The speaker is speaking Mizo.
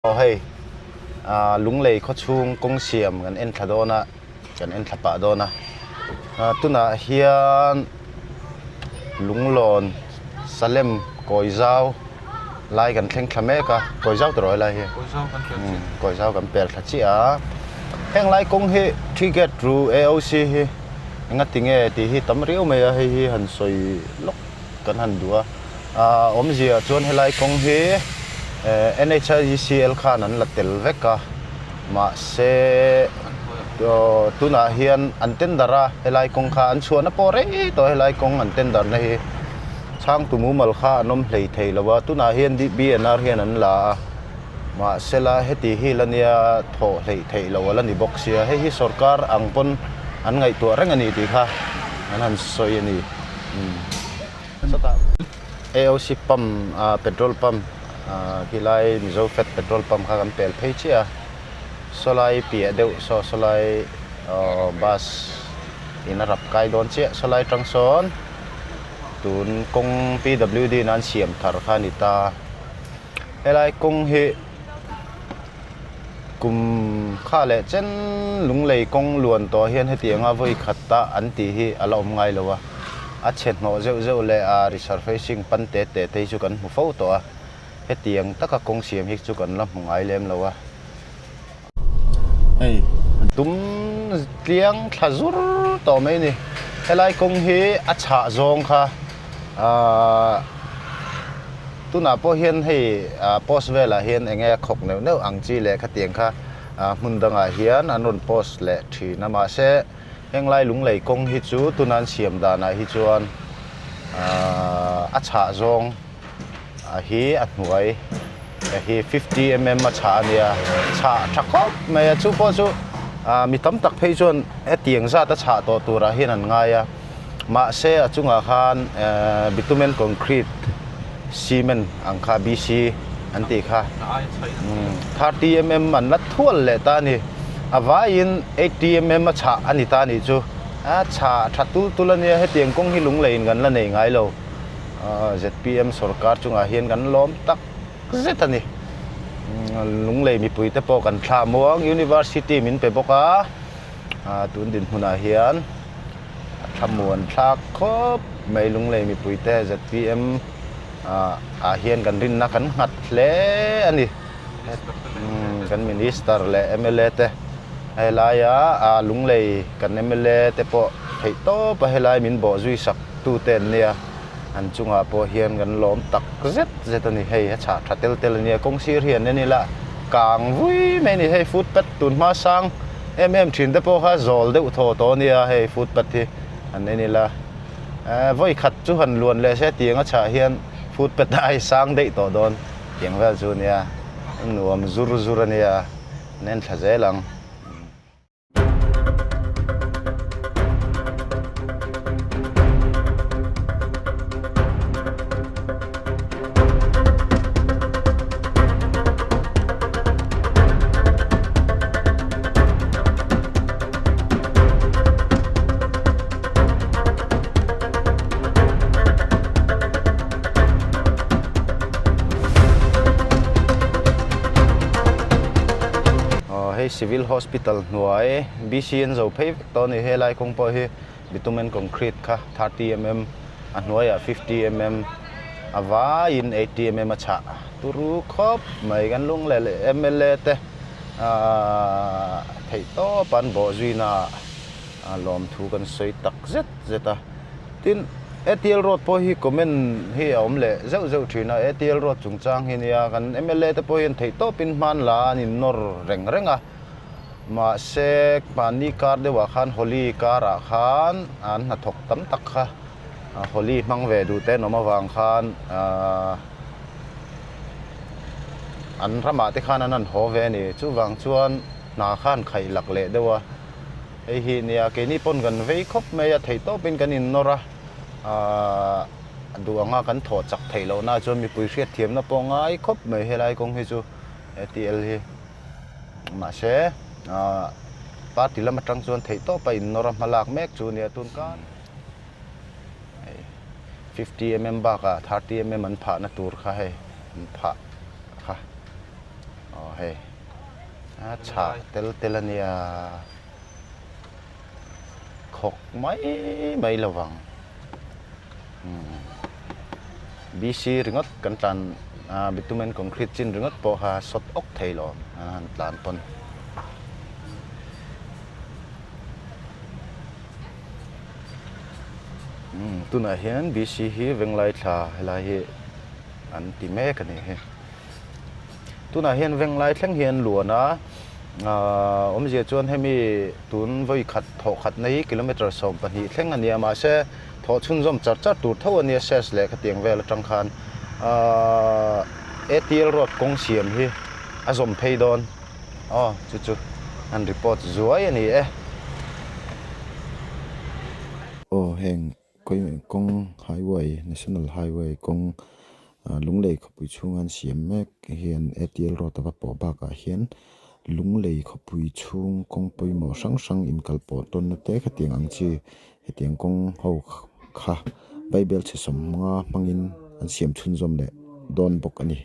Aw hei ah Lunglei khawchhung kawng siam kan en thla dawn a kan en thla pah dawn a ah tunah hian Lunglawn Salem kawi zau lai kan thleng thla mek a kawi zau tawh helai hi kawi zau kan pel thla chiah a heng lai kawng hi three gate ru A_O_C hi enga tinge tih hi tam riau mai a hei hi han sawi lawk kan han duh a ah awmzia chuan helai kawng hi eh N_H_I_G_C_L khan an la tel vek a mahse aw tunah hian an tender a helai kawng kha an chhuahna pawh rei tawh helai kawng an tender na hi chhangtu mumal kha an awm hlei thei lo a tunah hian B_N_R hian an la a mahsela heti hi la nia thawh hleih theih loh a la ni bawk sia hei hi sorkar ang pawn an ngaihtuah reng a ni tih kha an han sawi a ni. Sawtah AOC pump ah petrol pump ah khilai Mizo fat petrol pump kha kan pel phei chiah a sawlai piah deuh saw sawlai aw bus in a rap kai dawn chiah sawlai tang sawn tun kawng P_W_D in an siam thar kha a ni ta helai kawng hi. Kum kha leh chen Lunglei kawng luan tawh hian hetianga vawi khata an tih hi a la awm ngai lo a, a chhe hnawh zeuh zeuh leh a resurfacing pan te te te hi chu kan hmu fo tawh a, hetiang taka kawng siam hi chu kan la hmu ngai lem lo a. Hei tum tliang thla zur tawh mai a ni, helai kawng hi a chhah zawng kha ahh. Tunah pawh hian hei post velah hian eng nge a khawk neuh neuh ang chi leh khatiang kha hmun dangah hian an rawn post leh thin a mahse henglai lunglei kawng hi chu tuna an siam danah hi chuan a chhah zawng hi a hnuai hi 50 mm a chhah a nia chhah tha khawp mai a chu pawh chu mi tam tak phei chuan hetiang zat a chhah tawh turah hian an ngai a. Mahse a chungah khan bitumen concrete cement ang kha BC an tih kha 30 mm an la thual leh ta a ni. A vaiin 80 mm a chhah a ni ta a nih chu. A chhah tha tul tul a nia hetiang kawng hi lungleiin kan la nei ngai lo. ZPM sorkar chungah hian kan lawm tak zet a ni. Lunglei mipuite pawh kan thla muang University min pe bawk a tun dinhmunah hian. A thlamuan thlak khawp mai Lunglei mipuite zpm ah hian kan rinna kan nghat hle a ni. Kan Minister leh mla te helaia Lunglei kan mla te pawh theih tawp a helai min bawh zui sak tu te an nia. An chungah pawh hian kan lawm tak zet zet a ni. Hei a chhah tha tel tel a nia kawng sir hi an en ila kang vui mai a ni. Hei footpath tun hma sang em em thin te pawh kha zawl deuh thaw tawh a nia hei footpath hi han en ila eh vawi khat chu han luan leh se tiang a chhah hian footpath a ai sang daih tawh dawn tiang vel chu a nia nuam zur zur a nia an en thla zel ang. Hei civil hospital hnuai B_C an zo phei vek tawh a ni helai kawng pawh hi bitumen concrete kha 30 mm a hnuaiah 50 mm a vaiin 80 mm a chhah turu khawp mai kan lung leh leh mla te ahh theih tawp an bawh zuina ah lawmthu kan sawi tak zet zet a tin ATL road pawh hi comment hi a awm leh zeuh zeuh thin a ATL road chungchang hi nia kan mla te pawh hian theih tawpin hman la an innawr reng reng a mahse mahni kar deuhah khan Holi karah khan an hnathawk tam tak kha Holi hmang ve duh te an awm avang khan ahh an ramah te khan an han haw ve a ni chuvang chuan hna khan khaih lak leh deuh a hei hi nia keini pawn kan vei khawp mai a theih tawpin kan innawr a ahh duh anga kan thawh chak theih loh na chuan mipui hriatthiamna pawh ngai khawp mai helai kawng hi chu ATL hi mahse ahh party lam atang chuan theih tawp a innawr a hmalak mek chu nia tun kar. Hei 50 mm bakah 30 mm an phahna tur kha hei an phah kha aw hei a chhah tel tel a nia khawk mai mai lo vang umm bc ringawt kan tlan ah bitumen concrete chin ringawt pawh kha sawt awk thei lo an han tlan pawn. Umm tunah hian bc hi venglai thla helai hi an ti mek a nih hi. Tunah hian venglai thleng hian luan a, aah awmzia chuan hemi tun vawi khat thawh khatna hi kilometre 12 thleng a nia mahse thawh chhunzawm char char tur tho a nia ses leh khatiang vel atang khan aah A_T_L road kawng siam hi a zawm phei dawn aw chu chu an report zuai a ni e. Aw heng kawng highway national highway kawng Lunglei khawpui chhunga an siam mek hian A_T_L road a va pawh bakah hian Lunglei khawpui chhung kawng pawimawh hrang hrang inkal pawh tawnna te khatiang ang chi hetiang kawng ho kha Bible chhe sawmnga hmangin an siam chhunzawm leh dawn bawk a ni.